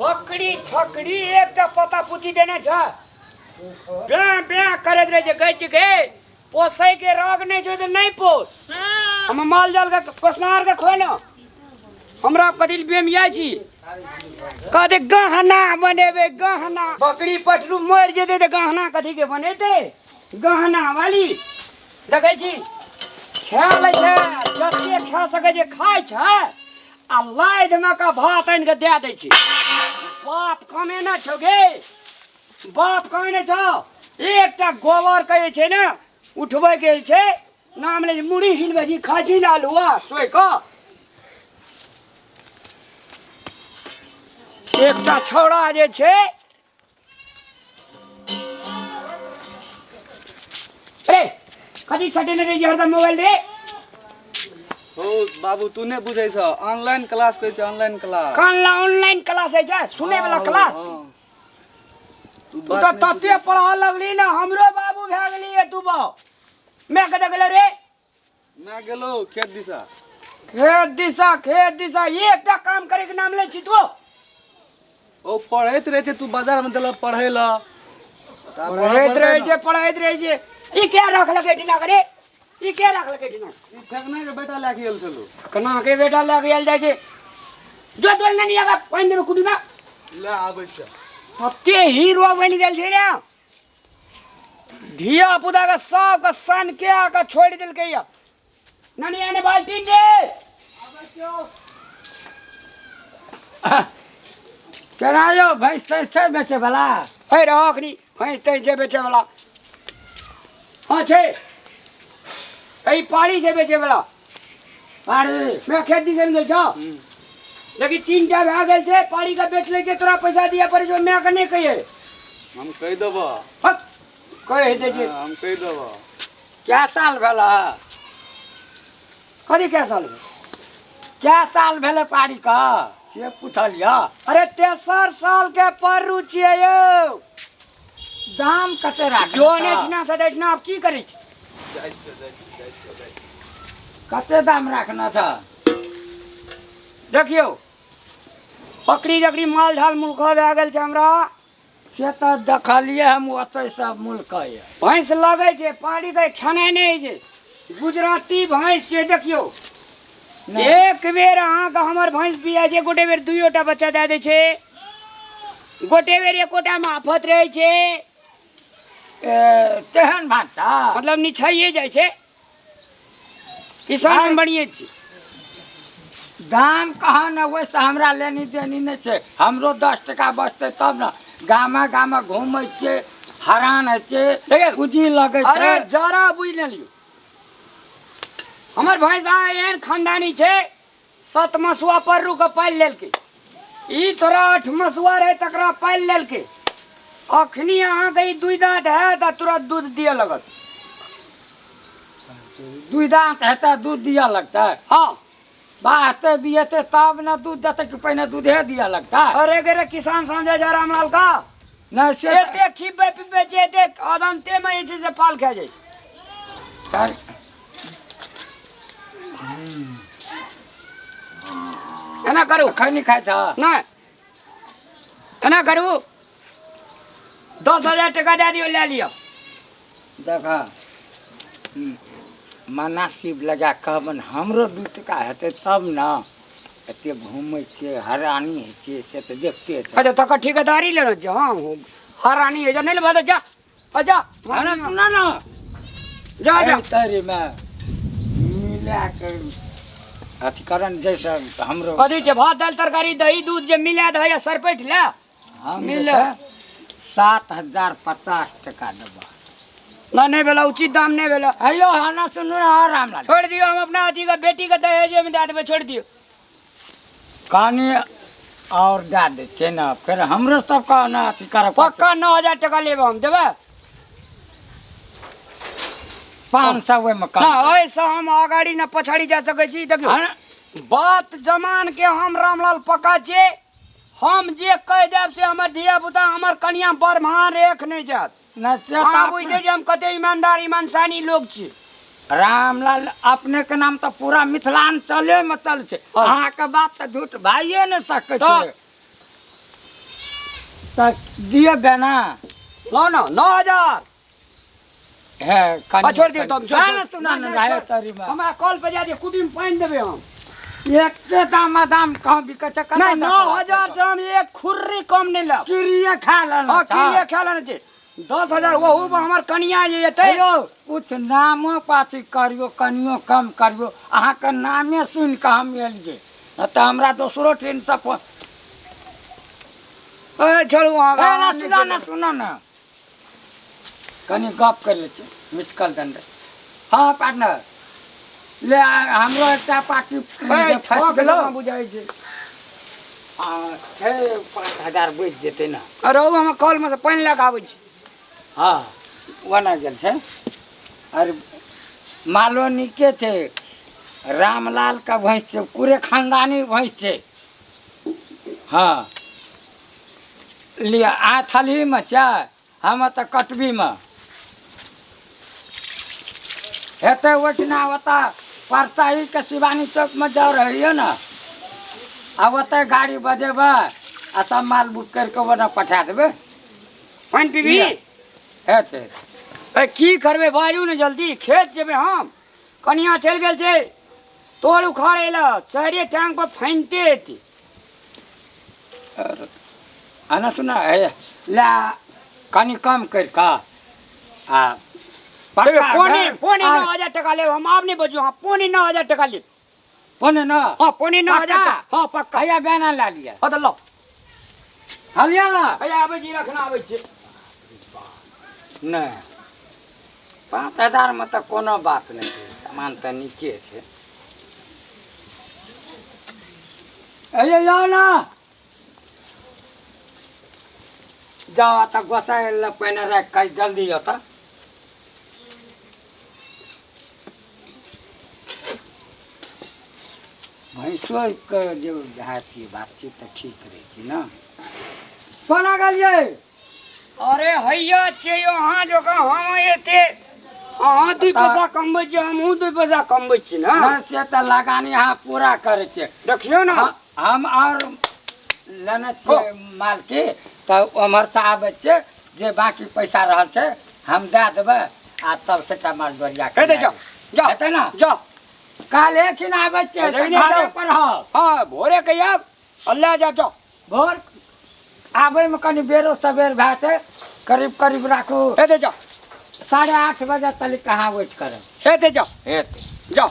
बकरी छकरी एकटा पता पुती देने छ बे बे करैत रहे छै गै छै गे पोसै के रोग नहि छौ तऽ नहि पोस हम माल जाल के पोसनार के खोइ न हमरा कथी बेमिया छी कहते गहना बनेबै गहना बकरी पटरू मरि जेतै तऽ गहना कथी के बनेतै गहना वाली देखै छी खा लै छै जते खा सकै छै खाइ छै आ लादिमे कऽ भात आनि कऽ दए दै छी बाप कमेने छौ गे बाप कमेने छौ एकटा गोबर के जे छै ने उठबै के जे छै नाम लै छै मुड़ी हिलबै छी खाइ छी ने आलुआ सोहि कऽ एकटा छौड़ा जे छै अरे कथी सटेने रहै छै हरदम मोबाइल रे हो बाबू तू नहि बुझै छ ऑनलाइन क्लास कहै छै ऑनलाइन क्लास कान ला ऑनलाइन क्लास होइ छै सुनै वाला क्लास तू तू बात तऽ नहि तते पढ़ऽ लगली ने हमरो बाबू भए गेली तू बाप मैं कतऽ गेलो रे मैं गेलो खेत दिशा खेत दिशा खेत दिशा एकटा काम करे के नाम लै छी तू ओ पढ़ैत रहै छै तू बाजार में देलक पढ़ै ला पढ़ैत रहै छै पढ़ैत रहै छै ई के रखलकै एठिना करे ई के रखलकै एठिना ई फेकना के बेटा लए के गेल छलो कना के बेटा लए के आयल जाइ छै जो तोर नहीं आगा पानि देबै कुटी में ले आबै छै कते हीरो बनि गेल छै रे धिया पुता के सबके सन के आके छोड़ि देलकै या नानी आने बाल्टीन रे केना यौ भैंस तैंस छै बेचैवला है रह अखनी भैंस तैंस छै बेचैवला हँ छै एहि पारी छै बेचैवला पारी मैं खेत दिसन गेल छौ लेकिन तीन टा भए गेल छै पारी के बेच लै छै तोरा पैसा दिअ पड़ै छौ मायके नहि कहिए हम कहि देबऽ हक कहि दै छै हम कहि देबऽ कै साल भेल हँ? कथी कै साल भेल कै साल भेलै पारी के से पूछलियै अरे तेसर साल के परू छियै यौ दाम कते राख जो ने एठिना से एठिना आब की करै छी कते दाम राखना छ देखियौ पकड़ी जकड़ी माल झाल मुल्क भए गेल छै हमरा से तऽ देखलियै हम ओतै सब मुल्क यऽ भैंस लगै छै पारी के खेनाइ नहि होइ छै गुजराती भैंस छै देखियौ एक बेर अहाँके हमर भैंस बिया छै गोटे बेर दुइयो टा बच्चा दए दै छै गोटे बेर एकोटा मे आफत रहै छै ए, तेहन भाषा मतलब निछाइए जाइ छै किसान हम बढ़िए छी दाम कहाँ ने ओहिसँ हमरा लेनी देनी नहि छै हमरो 10 टका बचतै तब ने गामे गामे घूमै छियै हरान होइ छै देखियौ, पूँजी लगै अरे छै जरा बुझि ने लियौ हमर भैंस अहाँ एहन खानदानी छै 7 मसुआ पर रुक पालि लेलकै ई तोरा 8 मसुआ रहै तकरा पालि लेलकै अखनी अहाँके ई 2 दाँत हैत आ तुरंत दूध दिअ लगत 2 दाँत हेतै दूध दिअ लगतै हँ बाहते बियेतै तब ने दूध देतै कि पहिने दूधे दिअ लगतै अरे गे रे किसान समझे जा रामलाल का नहि से एते खिबै पिबै छै एते अदंते मे जे छै से पाल खा जाइ छै सर एना करू खैनी खाइ छ नहि एना करू 10,000 टका दए दियौ लए लिअ देख मनासिब लगा कहबनि हमरो 2 टका हेतै तब ने एते घूमै छियै हरानी होइ छियै से तऽ देखते छै अच्छा तकर ठेकेदारी लेने छियै हँ हरानी होइ छै नहि लेबह तऽ जा जा अरे तू ना ना जा जा तरीमे मिला के अथी करन जैसे हमरो कथी छै भात दालि तरकारी दही दूध जे मिला दही आ सरपैठ ले हम मिल 7,050 टका देबऽ ना नहि भेला उचित दाम नहि भेला अयो हाँ ना सुनू ना रामलाल छोड़ि दियौ हम अपना अथी के बेटी के दहेजे मे दए देबै छोड़ि दियौ कनि और दए दै छियै ने फेर हमरो सबके ने अथी करऽ पड़तै। पक्का 9,000 टका लेब हम देबै 500 ओहिमे कम ना ओहिसँ हम अगाड़ी न पछाड़ी जा सकै छी देखियौ हाँ। बात जमान के हम रामलाल पक्का छियै हम जे कहि देब से हमर धिया पुता हमर कनिया बरमान रेख नहि जायत नहि से अहाँ तऽ बुझते जे हम कते ईमानदार ईमानसानी लोग छी रामलाल अपने के नाम तऽ पूरा मिथिलांचले मे चल छै हाँ। अहाँके बात तऽ झूठ भाइये नहि सकै तऽ छै तऽ दिअ बेना। लाउ ने 9,000। हे कनि आ, छोड़ दियौ तब, छोड़ ना, दियौ। ना, तू ना ना राहे तरी में। हमरा कल पे जा दियौ, कुटी में पानि देबै हम। एते दाम दाम कहाँ बिकै छै? कना नहीं, 9,000 से हम एक खुर्री कम नहीं लेब। किरिए खा लेना। हाँ, किरिए खा लेना छै। 10,000 ओहू पर हमर कनिया जे एतै। हेयौ, कुछ नामो पाछी करियो, कनियो कम करियो। अहाँके नामे सुनि कऽ हम एलियै, नहि तऽ हमरा दोसरो ट्रेन से फोन। ए, छोड़ू अहाँ। ए, ना सुना ना, सुना ना, कनि गप कर लै छी। मिस कॉल दन। हाँ पार्टनर, ले हमरो एकटा पार्टी जे फँसि गेलो। बुझाइ छै। आ, छै 5,000 बचि जेतै ने। अरे ओ हम कल में से पानि लए कऽ आबै छी। हाँ, ओना गेल छै। अरे मालो नीके छै, रामलाल के भैंस छै, पूरे खानदानी भैंस छै। हाँ लिअ, आ थलहीमे छै, हम तऽ कटबीमे हेतै ओहिठिना। ओतऽ परसाहीके शिवानी चौकमे जाउ रहियै ने, आ ओतऽ गाड़ी बजेबै आ सब माल बुक करि कऽ ओना पठा देबै। पानि पीबी? हेतै। ए, की करबै बाजू ने जल्दी, खेत जेबै हम। कनिया चलि गेल छै तोड़ उखाड़े लए, चारिए टांग पर फानिते एतै। आना सुना, हे ला कनि कम करि कऽ आ देखियौ, पक्का पौने घर- पौने 9,000 टका लेब हम, आब नहि बजू। हाँ, 8.75 टका लेब। 8.75? हाँ, 8.75। पक्का? हाँ, पक्का। हैया बेना ला लिअ। हाँ तऽ लाउ। हलिया ला। हैया आबै छी, रखना आबै छी। नहि, 5,000मे तऽ कोनो बात नहि छै, सामान तऽ नीके छै। अरे जाउ ने, जाउ तऽ गोसाइ लग पहिने राखि कऽ जल्दी ओतऽ। भैंसोके जे अथी बातचीत तऽ ठीक रहै छै ने। कोना गेलियै? अरे हैया छियै अहाँ जकाँ हम एते अहाँ 2 पैसा कमबै छी, हमहूँ 2 पैसा कमबै छी ने। नहि, से तऽ लगानी अहाँ पूरा करै छियै। देखियौ ने। हम आओर लेने छियै माल की तऽ ओम्हरसँ आबै छियै, जे बाँकी पैसा रहल छै हम दए देबै आ तब सेटा माल डोरिया के हेतै, जाउ जाउ। हेतै ने? जाउ। काल्हे खिन आबै छियै। हेतै, तऽ घरे जाउ। पर रहब। हाँ, भोरे के आयब आ लए जायब, जाउ। भोर आबैमे कनि बेरो सबेर भए जेतै, करीब करीब राखू। हेतै, जाउ। 8:30 बजे तलिक अहाँ वेट करब। हेतै, जाउ। हेतै। जाउ।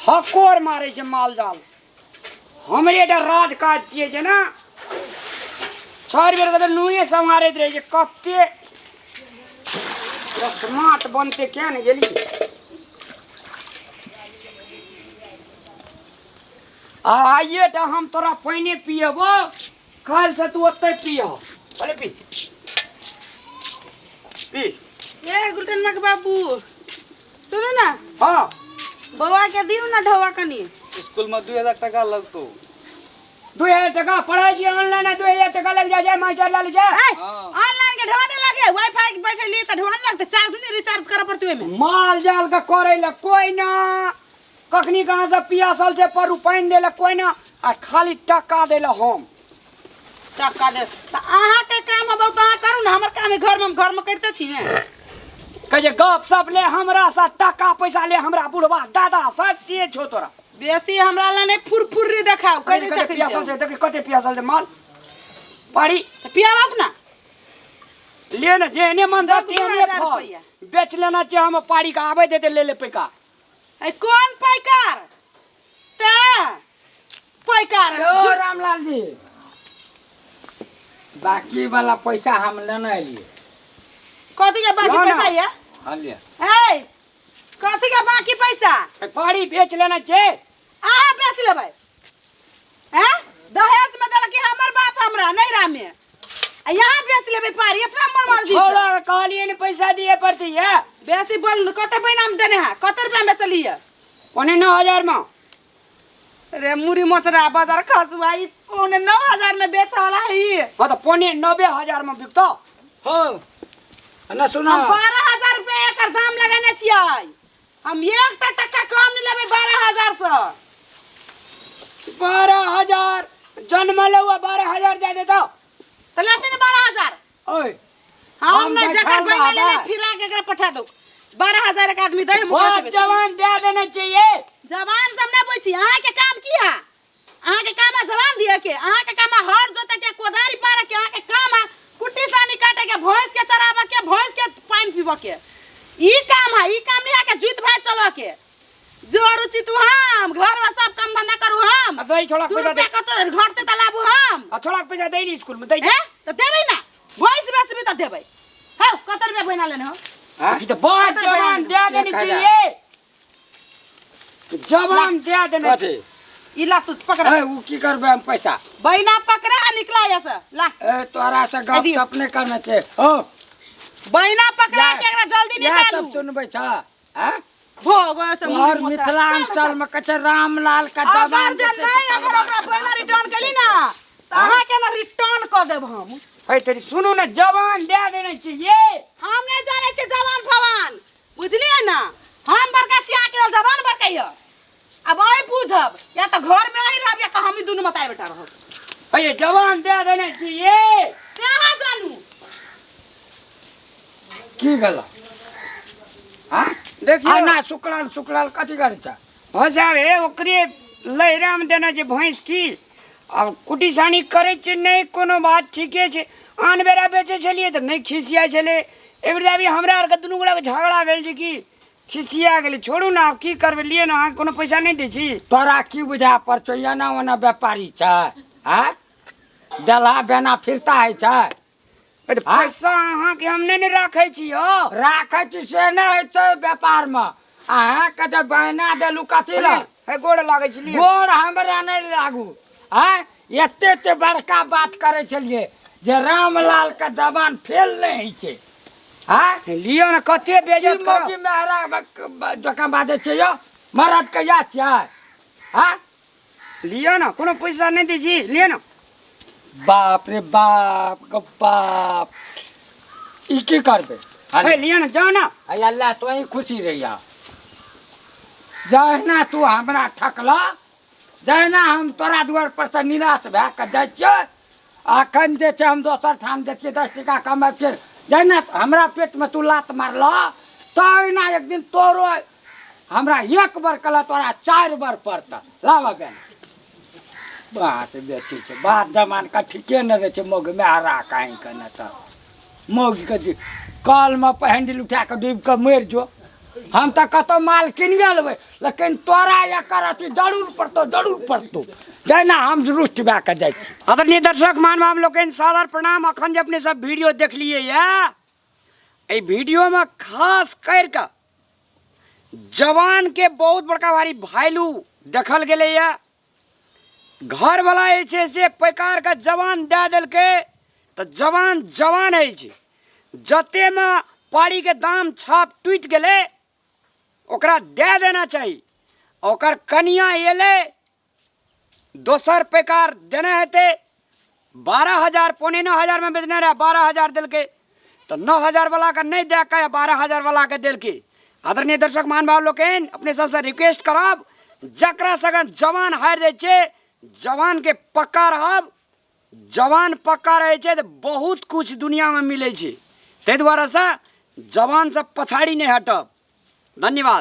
हकोर मारै छै माल जाल। हमरे टा राज काज छियै जे ने 4 बेर के तऽ नुए सम्हारैत रहै छै। कते स्मार्ट बनते क्या ने गेली। आ आइए टा हम तोरा पानि पियबो, काल्हिसँ तू ओतहि पियह। अरे पी पी। ए गुलटन के बाबू, सुनू ने। हाँ। बौआ के दियौ ने ढौआ कनी। स्कूल में 2000 टका लगतो। 2000 टका? पढ़ाई छी ऑनलाइन, 2000 टका लग जाए, मास्टर ला ले जाए। ए, हाँ। ऑनलाइन के ढौआ नहीं लागे, वाईफाई के बैठेली त ढौआ नहीं लगते, चार्ज नहीं रिचार्ज करे पड़ते ओइमे। माल जाल के करे ला कोई ना, कखनी कहाँ से पियासल छै पर पानि दे ला कोई ना, आ खाली टका दे ला हम। टका दे त अहाँ के काम हबौ त अहाँ करू ने, हमर काम है घर में, हम घर में करिते छी ने। कहे जे गप सप ले हमरा से, टका पैसा ले हमरा बुढ़वा दादा से से छो तोरा। बेसी हमरा ला नहीं फुरफुर्री देखाओ, कहि कते दै छै। पियासल छै देख, कते पियासल छै माल पाड़ी। त पियाबक ना। ले ने, जेहने मन दस तेहने 2000 फल। रुपैआ। बेच लेना छै हम पाड़ी के, आबै देते ले ले पैका। ए कोन पैकार ते पैकार? यौ रामलाल जी, बाकी वाला पैसा हम लेने एलियै। कथी के बाकी ना, ना। पैसा ये? हाँ लिअ। ए कथी के बाकी पैसा? पाड़ी बेच लेना छै। अहाँ बेच लेबै? हैं दहेज में देलक कि हमर बाप हमरा नैहरा में, आ यहाँ बेच लेबै पारी अपना मन मर्जी से। छोड़ा, कहलिए ने पैसा दिए पड़ती है। बेसी बोल, कते महीना में देने है, कते रुपया में बेचलिए? 8.75 में। रे मुरी मोचरा बाजार खसुआ, ई 8.75 में बेचे वाला है ई। हाँ तो 8.75 में बिकतो। हो ना सुना। हम 12,000 रुपया एकर दाम लगेने छियै, हम एकटा टका कम नहीं लेबै 12,000 से। 12,000 जन्मले हुआ 12,000 दे देता। तऽ लेते ने 12,000। ओए हम हम नहीं बैठल जकर बहिना लेले रहबै। फिरा के एकरा पठा दो। 12,000 एक आदमी दे हम ओकरा से बहुत बेचबै। जवान दे देना चाहिए। जवान सब नहीं पूछी। अहाँ के काम की है? अहाँ के काम है जवान दिए के, अहाँ के काम है हर जोते के, कोदारी पारे के, अहाँ के काम है कुट्टी सानी काटे के, भैंस के चराबे के, भैंस के पानी पीबे के, ई काम है। ई काम नहीं है के जुत भाई चलबे के। जो रुचि तू हम घर में सब काम धंधा करू हम। आ दही छोड़ा दू पैसा दे। रुपया कतो घटते त लाबू हम। आ छोड़ा पैसा दे नी स्कूल में दे। हैं त देबै ना, भैंस बेचबी त देबै। हौ कत रुपया बहिना लेने हो? हाँ? ई त बहुत कत रुपया जवान लेने? दे देनी 1,000। चाहिए, जवान दे देने। कथी? ई ला तू पकड़ा। ए, उ की करबै हम पैसा? बहिना पकड़ा आ निकला यहाँ से ला। ए तोरा से गप अभी। सप नहीं करना छै। हो बहिना पकड़ा के एकरा जल्दी इएह सब निकालू। सुनबै छ हैं? भोग से तोहर मुँह मोचा। मिथिलांचल में कहै छै रामलाल के अगर जवान जे जे छै नहीं से अगर ओकरा बहिना रिटर्न केली ना त अहाँ के ना रिटर्न क देब हम। है तेरी सुनू ना, जवान दे देने चाहिए। हम नहीं जाने छी जवान फवान, बुझलिए ना? हम बड़का छी, अहाँ के लेल जवान बड़का यऽ। अब अही बुझब, या तऽ घर में अही रहब या तऽ हमही दुनू मताई बेटा रहब। अरे जवान दे देने चाहिए। से अहाँ जानू। की भेल? हाँ? देखियौ। आ ना सुकड़ल सुकड़ल कथी करै छ? हो साहब, हे ओकरे लहरा में देना छै भैंस की। अब कुटी सानी करै छै नहि कोनो बात, ठीके छै। आन बेरा बेचै छलियै तऽ नहि खिसिया छलै, एहि बेर अभी हमरा आरके दुनू गोटाके झगड़ा भेल छै कि खिसिया गेलै। छोड़ू ने, आब की करबै, लिअ ने, अहाँ कोनो पैसा नहि दै छी। तोरा की बुझा पड़ छौ एना ओना व्यापारी छै? आँय? देलहा बेना फिरता होइ छै। ए तऽ पैसा अहाँके हम नहि ने राखै छी यौ। राखै छी से नहि होइ छै व्यापारमे। अहाँके जे बहना देलू कथी लए? हे गोड़ लागै छी लिअ। गोड़ हमरा नहि लागू। आँय, एते एते बड़का बात करै छलियै जे रामलाल के जबान फेल नहि होइ छै। आँय? लिअ ने, कते बेइज्जत की करब। मौगी मेहरा जकाँ बाजै छै यौ? मरद के याद छै? आँय? लिअ ने, कोनो पैसा नहि दै छी, लिअ ने। बाप रे बाप ग बाप, ई की करबै? हे लिअ ने, जाउ ने। अरे अल्लाह तो ही खुशी रहिया। जहिना तू हमरा ठकल, जहिना हम तोरा दुआर पर से निराश भए कऽ जाइ छियै, अखन जे छै हम दोसर ठाम जाइ छियै 10 टका कमाइ छियै, जहिना हमरा पेटमे तू लात मारल तहिना एक दिन तोरो हमरा एक बार कहल तोरा 4 बार पड़त। लाबऽ बेन बात बेची छै, बात जमान का ठीके नहि रहै छै। मौगी मेहरा कहीं के नहि तऽ मौगीके जे कलमे हैंडिल उठा कऽ डूबि कऽ मरि जो। हम तऽ कतहु माल किनिए लेबै, लेकिन तोरा एकर अथी जरूर पड़तौ, जरूर पड़तौ। जहिना हम रुष्ट भए कऽ जाइ छी। आदरणीय दर्शक महानुभाव लोकनि, सादर प्रणाम। अखन जे अपने सब वीडियो देखलियै यऽ, एहि वीडियोमे खास करि कऽ जवान के बहुत बड़का भारी वैल्यू देखल गेलैया। घरवला जे छै से पैकार के जवान दए देलकै तऽ जवान जवान होइ छै। जतेमे पाड़ीके दाम छाप टूटि गेलै ओकरा दए देना चाही। ओकर कनिया एलै दोसर पैकार देने हेतै, 12,000 8.75 में बेचने रहे, 12,000 देलकै तऽ 9,000 वाला के नहि दए के 12,000 वाला के देलकै। आदरणीय दर्शक महानुभाव लोकनि, अपने सबसँ रिक्वेस्ट करब, जकरा सङ्गे जवान हारि जाइ छै जवान के पक्का रहब। जवान पक्का रहै छै तऽ बहुत कुछ दुनियामे मिलै छै, ताहि दुआरेसँ जवानसँ पछाड़ी नहि हटब। धन्यवाद।